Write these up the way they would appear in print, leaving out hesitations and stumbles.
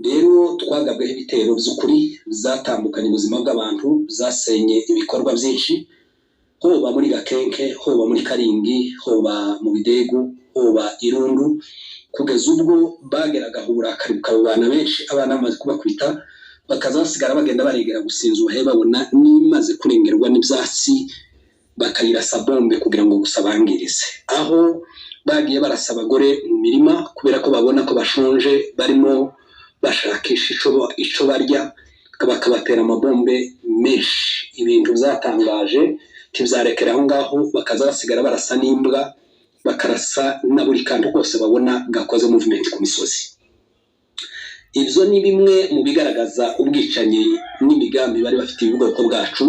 Rero twagabweho ibitero by'ukuri byatambukanye ubuzima bw'abantu, byasenye ibikorwa byinshi, hoba muri Gakenke, hoba muri Karingi, hoba mu Bidegu, hoba Irundu, kugeza ubwo bageragaho uburakari bukababana benshi, abana bamaze kubakubita bakaza basigara bagenda baregera gusinza ubuhe, babona n'imaze kurengerwa n'ibyatsi bakayirasa bombe kugira ngo gusa bangirize. Aho bagiye barasa abagore mu mirima kubera ko babona ko bashonje, barimo bashakisha ico barya, bakabatera amabombe menshi. Ibintu byatangaje ntibyarekera aho ngaho, bakaza basigara barasa n'imbwa, bakarasa na buri kantu kose babona gakoze movement ku misozi. Ibyo ni bimwe mu bigaragaza ubwicanyi n'imigambi bari bafitiye ubwoko bwacu,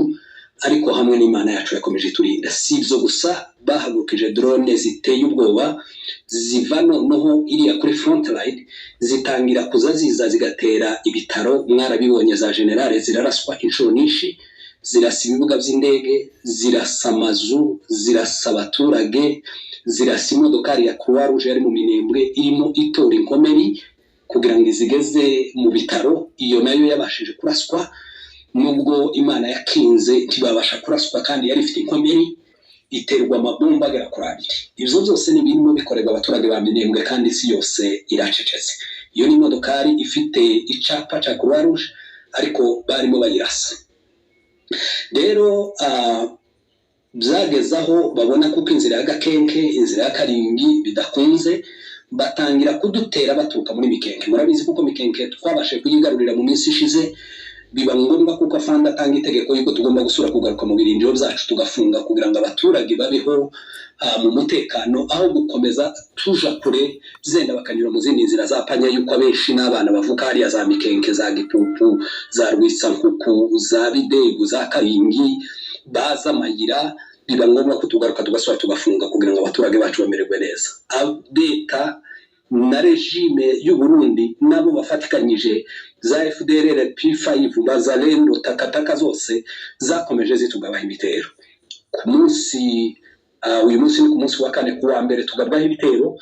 ariko hamwe n'Imana yacu yakomeje iturinda. Si ibyo gusa, bahagurukije drone ziteye ubwoba ziva noneho iriya kuri front line, zitangira kuza ziza zigatera ibitaro. Mwarabibonye, za generale ziraraswa inshuro nyinshi, zirasa ibibuga by'indege, zirasa amazu, zirasa abaturage, zirasa imodokari ya Croix Rouge yari mu Minembwe irimo itora inkomeri kugira ngo izigeze mu bitaro. Iyo nayo yabashije kuraswa, nubwo Imana yakinze ntibabasha kuraswa, kandi yari ifite inkomeri, iterwa amabomba agera kuri abiri. Ibyo byose ni birimo bikorerwa abaturage ba Minembwe, kandi isi yose iracecetse. Iyo ni imodokari ifite icapa cya Croix Rouge, ariko barimo bayirasa. Rero byageze aho babona kuko inzira ya Gakenke, inzira ya Karingi bidakunze, batangira kudutera baturuka muri Mikenke. Murabizi kuko Mikenke twabashije kuyigarurira mu minsi ishize, biba ngombwa kuko afande atanga itegeko yuko tugomba gusura kugaruka mu birindiro byacu tugafunga kugira ngo abaturage babeho mu mutekano, aho gukomeza tuja kure zenda bakanyura mu zindi nzira za panya, yuko abenshi n'abana bavuka hariya za Mikenke, za Gipupu, za Rwitsankuku, za Bidegu, za Karingi, baza amayira. Biba ngombwa ko tugaruka tugasura tugafunga kugira ngo abaturage bacu bamererwe neza. Leta na regime y'u Burundi nabo bafatikanyije za FDLR, P5, Bazalendo, takataka zose zakomeje zitugabaho ibitero. Ku munsi uyu munsi ni ku munsi wa kane, ku wa mbere tugabwaho ibitero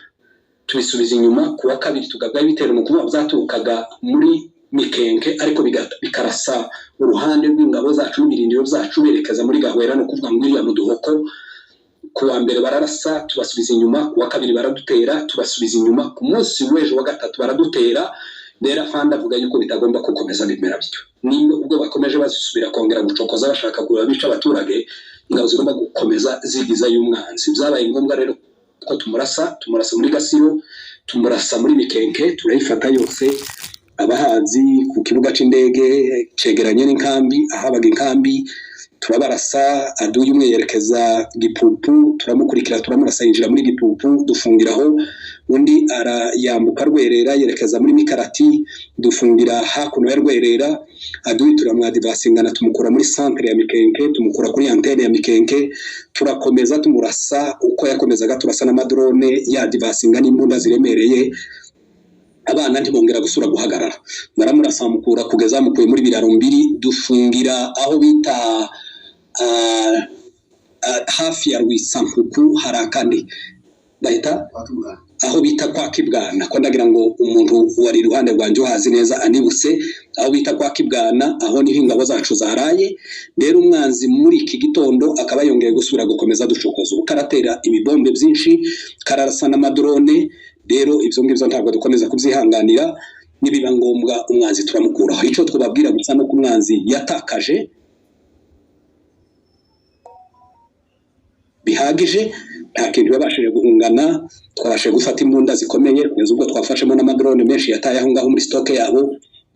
tubisubiza inyuma, ku wa kabiri tugabwaho ibitero, ni ukuvuga byaturukaga muri Mikenke ariko bikarasa uruhande rw'ingabo zacu n'ibirindiro byacu berekeza muri Gahwera, ni ukuvuga ngo iriya mu Duhoko. Ku wa mbere bararasa tubasubiza inyuma, ku wa kabiri baradutera tubasubiza inyuma, ku munsi w'ejo wa gatatu baradutera. Rero afande avuga yuko bitagomba gukomeza bimera bityo, nimba ubwo bakomeje basubira kongera gucokoza bashaka kureba bica abaturage, ingabo zigomba gukomeza zigizayo umwanzi. Byabaye ngombwa rero ko tumurasa, tumurasa muri Gasiro, tumurasa muri Mikenke, turayifata yose. Abahazi ku kibuga c'indege cegeranye n'inkambi, ahabaga inkambi, turabarasa. Aduye umwe yerekeza Gipupu, turamukurikira turamurasa yinjira muri Gipupu, dufungiraho. Undi arayambuka Rwerera yerekeza muri Mikarati, dufungira hakuno ya Rwerera. Aduye turamwadivasingana tumukura muri centre ya Mikenke, tumukura kuri antenne ya Mikenke, turakomeza tumurasa uko yakomezaga turasa n'amadrone yadivasinga n'imbunda ziremereye. Abana ntibongera gusura guhagarara, baramurasa bamukura kugeza bamukuye muri Biraro mbiri, dufungira aho bita hafi ya Rwitsankuku, hari akandi bahita aho bita kwa Kibwana, ko ndagira ngo umuntu wari iruhande rwanjye uhazi neza anibutse aho bita kwa Kibwana, aho niho ingabo zacu zaraye. Rero umwanzi muri iki gitondo akaba yongeye gusubira gukomeza ducokoza, ubu karatera ibibombe byinshi, kararasa n'amadrone. Rero ibyo ngibyo ntabwo dukomeza kubyihanganira, nibiba ngombwa umwanzi turamukuraho. Icyo twababwira gusa nuko umwanzi yatakaje bihagije, nta kintu yabashije guhungana, twabashije gufata imbunda zikomeye kugeza ubwo twafashemo n'amadrone menshi yataye aho ngaho muri stoke yabo,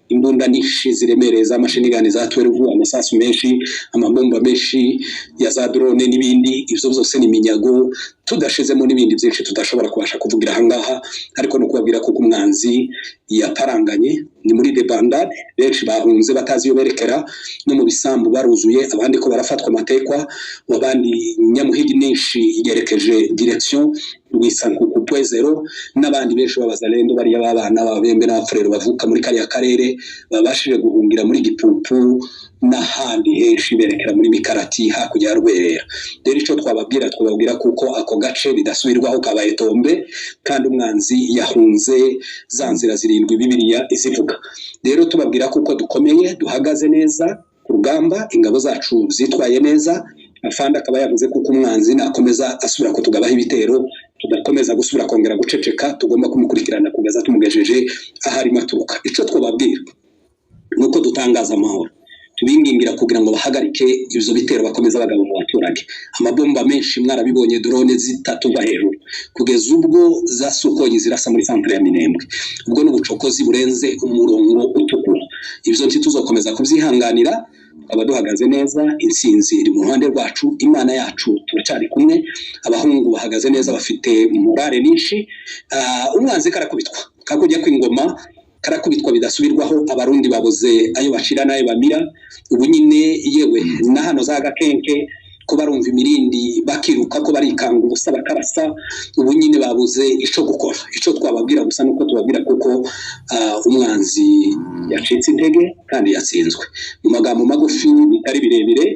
imbunda nyinshi ziremereye za machine gun za 12, amasasu menshi, amabomba menshi ya za drone n'ibindi. Ibyo byose ni iminyago, tudashizemo n'ibindi byinshi tudashobora kubasha kuvugira aha ngaha, ariko no kubabwira ko umwanzi yaparanganye ni muri debandade, benshi bahunze batazi iyo berekera, no mu bisambu baruzuye, abandi ko barafatwa amatekwa, abandi nyamuhigi nyinshi yerekeje direction Rwisankuku point zero, n'abandi benshi b'abazalendo bariya b'abana b'ababembe n'abafurero bavuka muri kariya karere babashije guhungira muri Gipupu n'ahandi henshi berekera muri Mikarati hakurya ya Rwerera. Rero icyo twababwira, twababwira kuko ako gace bidasubirwaho kabaye tombe, kandi umwanzi yahunze za nzira zirindwi Bibiliya izivuga. twavuga. Rero tubabwira kuko dukomeye, duhagaze neza ku rugamba, ingabo zacu zitwaye neza. Afande akaba yavuze kuko umwanzi nakomeza asubira kutugabaho ibitero, tudakomeza gusubira kongera guceceka, tugomba kumukurikirana kugeza tumugejeje aho arimo aturuka. Icyo twababwira ni uko dutangaza amahoro, tubingingira kugira ngo bahagarike ibyo bitero bakomeza bagaba mu baturage. Amabomba menshi mwarabibonye, drone zitatu va hejuru kugeza ubwo za Sukhoi zirasa muri centre ya Minembwe. Ubwo ni ubucokozi burenze umurongo utukura. Ibyo ntituzokomeza kubyihanganira, tukaba duhagaze neza, intsinzi iri mu ruhande rwacu, Imana yacu turacyari kumwe, abahungu bahagaze neza, bafite morale nyinshi. Umwanzi karakubitwa kakujya kw'ingoma, karakubitwa bidasubirwaho. Abarundi babuze ayo bashira n'ayo bamira. Ubu nyine yewe na hano za Gakenke ko barumva imirindi bakiruka, ko barikanga ubusa bakarasa. Ubu nyine babuze ico gukora. Ico twababwira gusa nuko tubabwira kuko umwanzi yacitse intege kandi yatsinzwe. Mu magambo magufi bitari birebire,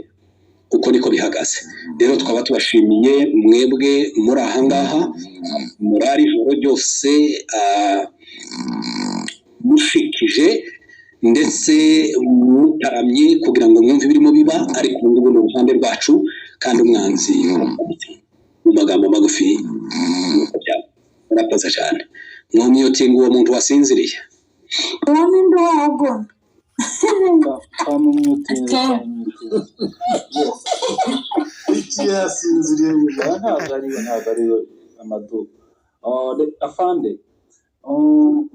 uko niko bihagaze. Rero twaba tubashimiye mwebwe muri aha ngaha murari ijoro ryose mushikije ndetse mutaramye kugira ngo mwumve ibirimo biba, ariko ubu ngubu ni uruhande rwacu kandi umwanzi, mu magambo magufi, nuko byaba. Murakoze cyane. Mwumyutinga uwo muntu wasinziriye. Uwo ni nde wawugona? Twamumyutinze, twamumyutinze. Yes. Iki yasinziriye? Oya, ntabwo ari we Amadu. Afande,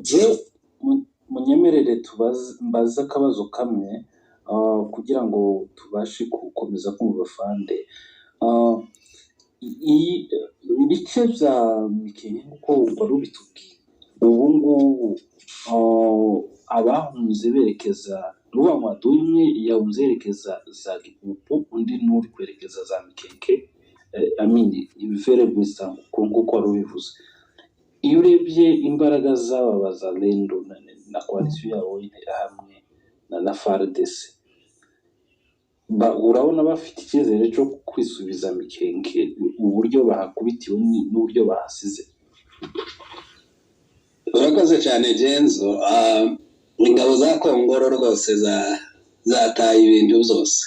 jewe munyemerere tubaze, mbaze akabazo kamwe kugira ngo tubashe gukomeza kumva afande. Ibice bya Mikenke, nk'uko wari ubitubwiye, ubu ngubu abahunze berekeza, ni ukuvuga ngo aduyi imwe yahunze yerekeza za Gipupu, undi n'uri kwerekeza za Mikenke, I mean very gusa nk'uko wari ubivuze. Iyo urebye imbaraga z'aba bazalendo na coalition yabo y'Interahamwe na FARDC, urabona bafite icyizere cyo kwisubiza Mikenke, uburyo bahakubitiwe n'uburyo bahasize? Urakoze cyane, Genzo. Ingabo za Kongoro rwose zataye ibintu byose,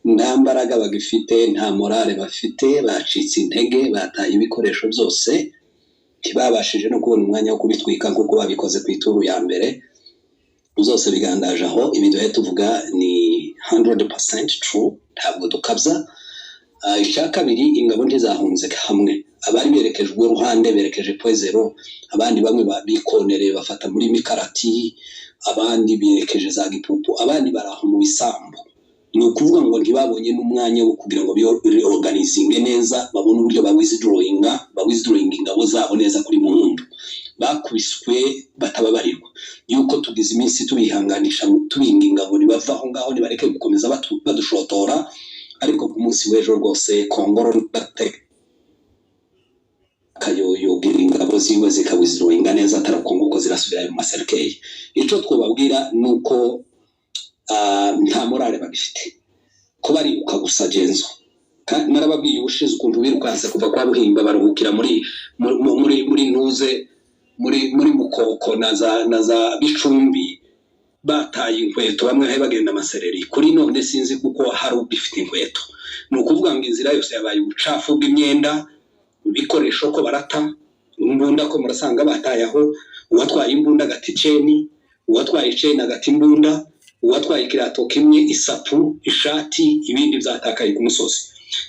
nta mbaraga bagifite, nta morale bafite, bacitse intege, bataye ibikoresho byose, ntibabashije no kubona umwanya wo kubitwika nk'uko babikoze ku ituru ya mbere. Zose bigandaje aho. Ibi duhe tuvuga ni 100% true, ntabwo dukabya. Icya kabiri, ingabo ntizahunze hamwe. Abari berekejwe uruhande berekeje Point Zéro, abandi bamwe bikonereye bafata muri Mikarati, abandi berekeje za Gipupu, abandi bari aho mu bisambu. Ni ukuvuga ngo ntibabonye n'umwanya wo kugira ngo biorganizinge neza, babone uburyo bawithdrawinga ingabo zabo neza kuri Muhundu. Bakubiswe batababarirwa. Yuko tugize iminsi tubihanganisha, tubinginga ngo nibava aho ngaho, nibareke gukomeza badushotora, ariko ku munsi w'ejo rwose Kongoro kayoyogira ingabo ziwe zikawithdrawinga neza, atari uko nguko zirasubira mu maserikeyi. Icyo twababwira ni uko nta morale bagifite, ko bariruka gusa. Genzo, narababwiye ubushize ukuntu birukanse kuva kwa Buhimba, baruhukira muri Ntuze, muri Mukoko na za Bicumbi, bataye inkweto, bamwe bari bagenda amasereri. Kuri none sinzi kuko hari ugifite inkweto. Ni ukuvuga ngo inzira yose yabaye ubucafu bw'imyenda, ibikoresho ko barata, imbunda ko murasanga bataye aho. Uwatwaye imbunda agata iceni, uwatwaye iceni agata imbunda, uwatwaye ikirato kimwe, isapu, ishati, ibindi byatakaye ku musozi.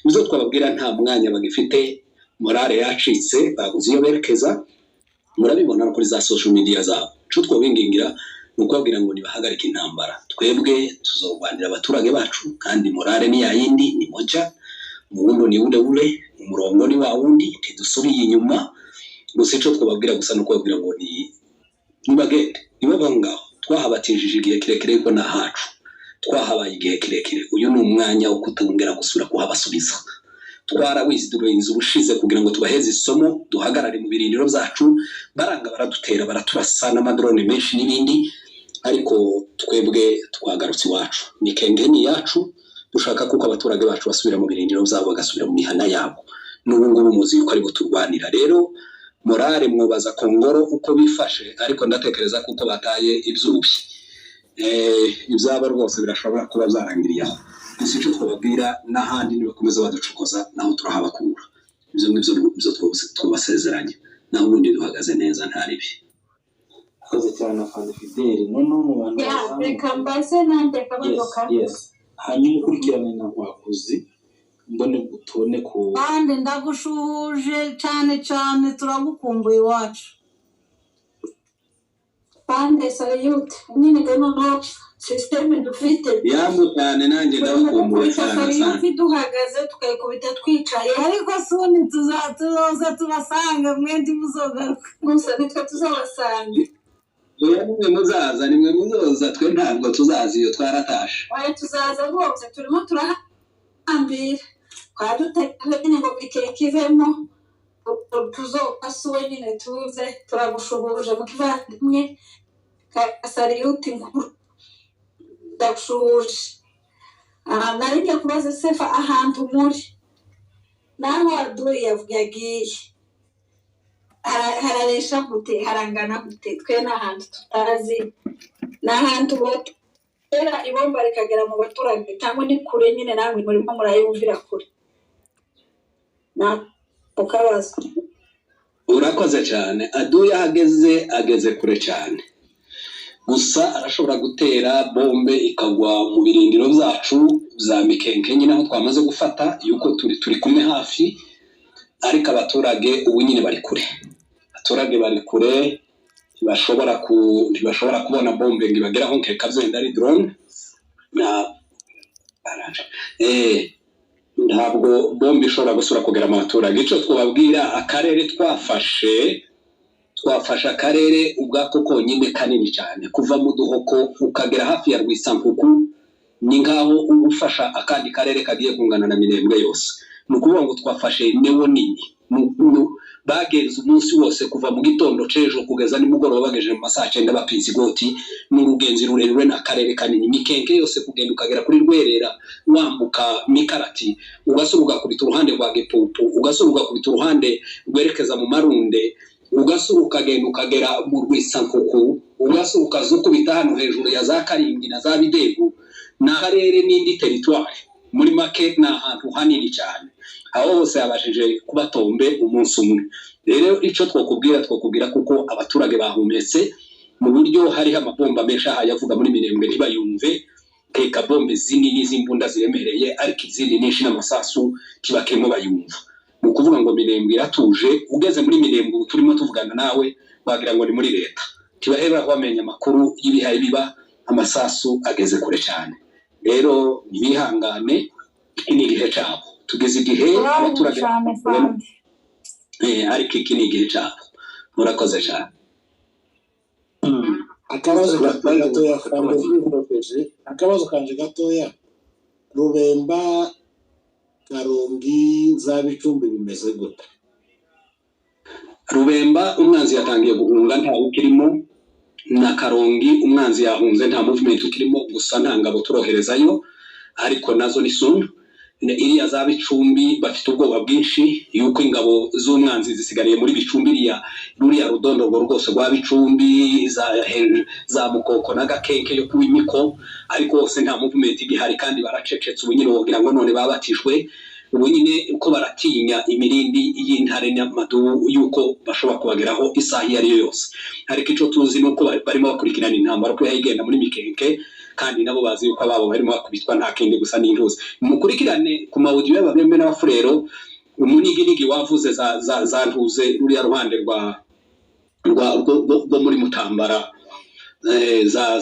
Ibyo twababwira, nta mwanya bagifite, morale yacitse, babuze iyo berekeza. Murabibona no kuri za social media zabo. Icyo twabingingira ni ukubabwira ngo nibahagarike intambara, twebwe tuzorwanira abaturage bacu, kandi morale ni yayindi, ni moja, umuwundo ni ule ule, umurongo ni wa wundi, ntidusubiye inyuma. Gusa icyo twababwira gusa ni ukubabwira ngo ni nibagende, nibava aho ngaho. Twahabatijije igihe kirekire, ariko ni ahacu, twahabaye igihe kirekire. Uyu ni umwanya wo kutongera gusubira kuhabasubiza. Twarawithdrawinze ubushize kugira ngo tubaheze isomo, duhagarare mu birindiro byacu, baranga baradutera, baraturasa n'amadrone menshi n'ibindi, ariko twebwe twagarutse iwacu. Mikenge ni iyacu. Dushaka kuko abaturage bacu basubira mu birindiro byabo, bagasubira mu mihana yabo. N'ubu ngubu muzi yuko aribo turwanira. Rero Morale mwubaza Kongoro uko bifashe, ariko ndatekereza kuko bataye ibyubi, ibyabo rwose birashobora kuba byarangiriye aho. Gusa icyo twababwira, n'ahandi nibakomeza baducokoza naho turahabakura. Ibyo ngibyo byo twabasezeranye, naho ubundi duhagaze neza, nta ribi. Akoze cyane afande Fideli. Noneho mu bantu Ya, reka bazamuka mbaze nanjye akabazo yes kamwe. Yes, hanyuma ukurikirane na Nkwakuzi, mbone tubone ku Kandi ndagushuhuje cyane cyane, turagukumbuye iwacu. Kandi salute nyine ga noneho système dufite. Yambu cyane, nanjye turimo ndabakumbuye gukubita cyane sana. Salute duhagaze, tukayikubita twicaye. Ariko soon tuzoza tubasanga, mwendi muzogaruka gusa nitwe tuzabasanga. Oya, nimwe muzaza, nimwe muzoza, twe ntabwo tuzaza iyo, twaratashe. Oya, tuzaza rwose, turimo turahambira, twari dutegereje nyine ngo bikeke ivemo tuzopasuwe nyine tuze. Turagushuhuje mu kivandimwe ka salute nkuru, ndagushuhuje. Aha nari ngiye kubaza sefa ahantu muri naho aduyi yagiye hararesha gute, harangana gute? Twe ni ahantu tutazi, ni ahantu botera ibomba rikagera mu baturage cyangwa ni kure nyine? Namwe murimo murayumvira kure, nako kabazo. Urakoze cyane. Aduye ahageze, ageze kure cyane, gusa arashobora gutera bombe ikagwa mu birindiro byacu bya Mikenke nyine aho twamaze gufata, yuko turi kumwe hafi, ariko abaturage ubu nyine bari kure, abaturage bari kure, ntibashobora kubona bombe ngo ibageraho, nkeka byenda ari drone na ntabwo bombe ishobora gusubira kugera mu baturage. Icyo twababwira, akarere twafashe akarere ubwako konyine kanini cyane, kuva mu Duhoko ukagera hafi ya Rwisankuku, ni nkaho uba ufasha akandi karere kagiye kungana na Minembwe yose. Ni ukuvuga ngo twafashe newo nini. Bagenze umunsi wose kuva mu gitondo c'ejo kugeza nimugoroba, bagejeje mu masaha 9 bapinze igoti. Ni urugenzi rurerure, ni akarere kanini. Mikenke yose kugenda ukagera kuri Rwerera, wambuka Mikarati, ugasura ugakubita uruhande rwa Gipupu, ugasura ugakubita uruhande rwerekeza mu Marunde, ugasura ukagenda ukagera mu Rwisankuku, ugasura ukaza ukubita hano hejuru ya za Karingi na za Bidegu. Ni akarere n'indi territoire. Muri make ni ahantu hanini cyane, aho hose yabashije kubatombe umunsi umwe. Rero icyo twakubwira kuko abaturage bahumetse mu buryo hariho amabomba menshi aha yavuga muri Minembwe ntibayumve, teka bombe zinini z'imbunda ziremereye, ariko izindi nyinshi n'amasasu ntibakirimo bayumva. Ni ukuvuga ngo Minembwe iratuje. Ugeze muri Minembwe ubu turimo tuvugana nawe, wagira ngo ni muri leta, ntibaheba bamenya amakuru y'ibihaye biba, amasasu ageze kure cyane. Rero ntibihangane, iki ni igihe cyabo, tugeze igihe Urakoze abaturage cyane fandi. Ariko iki ni igihe cyabo. Murakoze cyane. Akabazo kanje gatoya fande, akabazo kanje gatoya: Rubemba, Karongi, za Bicumbi bimeze gute? Rubemba umwanzi yatangiye guhunga, ntawe ukirimo, na Karongi umwanzi yahunze, nta movement ukirimo, gusa nta ngabo turoherezayo, ariko nazo ni soon. Iriya za Bicumbi bafite ubwoba bwinshi yuko ingabo z'umwanzi zisigariye muri Bicumbi, iriya ruriya rudondorwo rwose rwa Bicumbi, za Mukoko na Gakenke yo kuba imiko, ariko hose nta movement igihari kandi baracecetse. Ubu nyine wogira ngo none babatijwe, ubu nyine uko baratinya imirindi y'intare n'amadubu yuko bashobora kubageraho isaha iyo ari yo yose. Ariko icyo tuzi ni uko barimo bakurikirana intambara uko yayigenda muri Mikenke, kandi nabo bazi yuko ababo barimo bakubitwa, nta kindi gusa n'intuzi. Mukurikirane ku ma audio y'Ababembe n'Abafurero, umuniginigi wavuze za ntuze, ruriya ruhande rwa muri Mutambara, za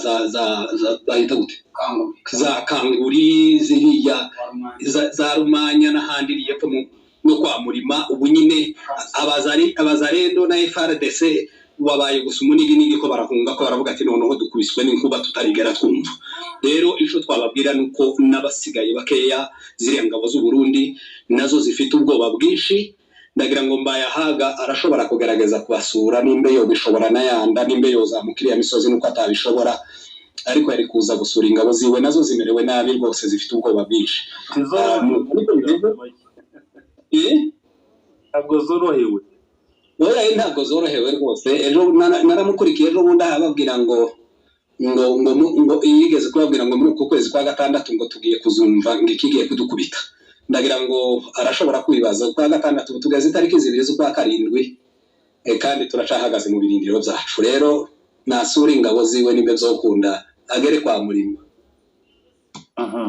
bahita gute, za Kanguri ziriya, za Rumanya n'ahandi iriya epfo no kwa Murima. Ubu nyine abazarendo na FARDC wabaye gusa umuniginigi ko barahunga, ko baravuga ati noneho dukubiswe n'inkuba tutarigera twumva. Rero icyo twababwira ni uko n'abasigaye bakeya, ziriya ngabo z'u Burundi nazo zifite ubwoba bwinshi. Ndagira ngo Mbayahaga arashobora kugerageza kubasura nimbe yo bishobora, n'ayanda nimbe yozamuka iriya misozi, nuko atabishobora, ariko yari kuza gusura ingabo ziwe, nazo zimerewe nabi rwose, zifite ubwoba bwinshi. Ntizorohewe. Ariko bimeze Ntabwo zorohewe. Oya, ntabwo zorohewe rwose. Ejo naramukurikiye, ejo bundi ahababwira ngo ngo yigeze kubabwira ngo muri uku kwezi kwa gatandatu ngo tugiye kuzumva ngo ikigiye kudukubita. Ndagira ngo arashobora kwibaza ukwa gatandatu, ubu tugeze itariki 2 z'ukwa karindwi, kandi turacahagaze mu birindiro byacu. Rero nasura ingabo ziwe nimbe byokunda agere kwa Murima. Aha.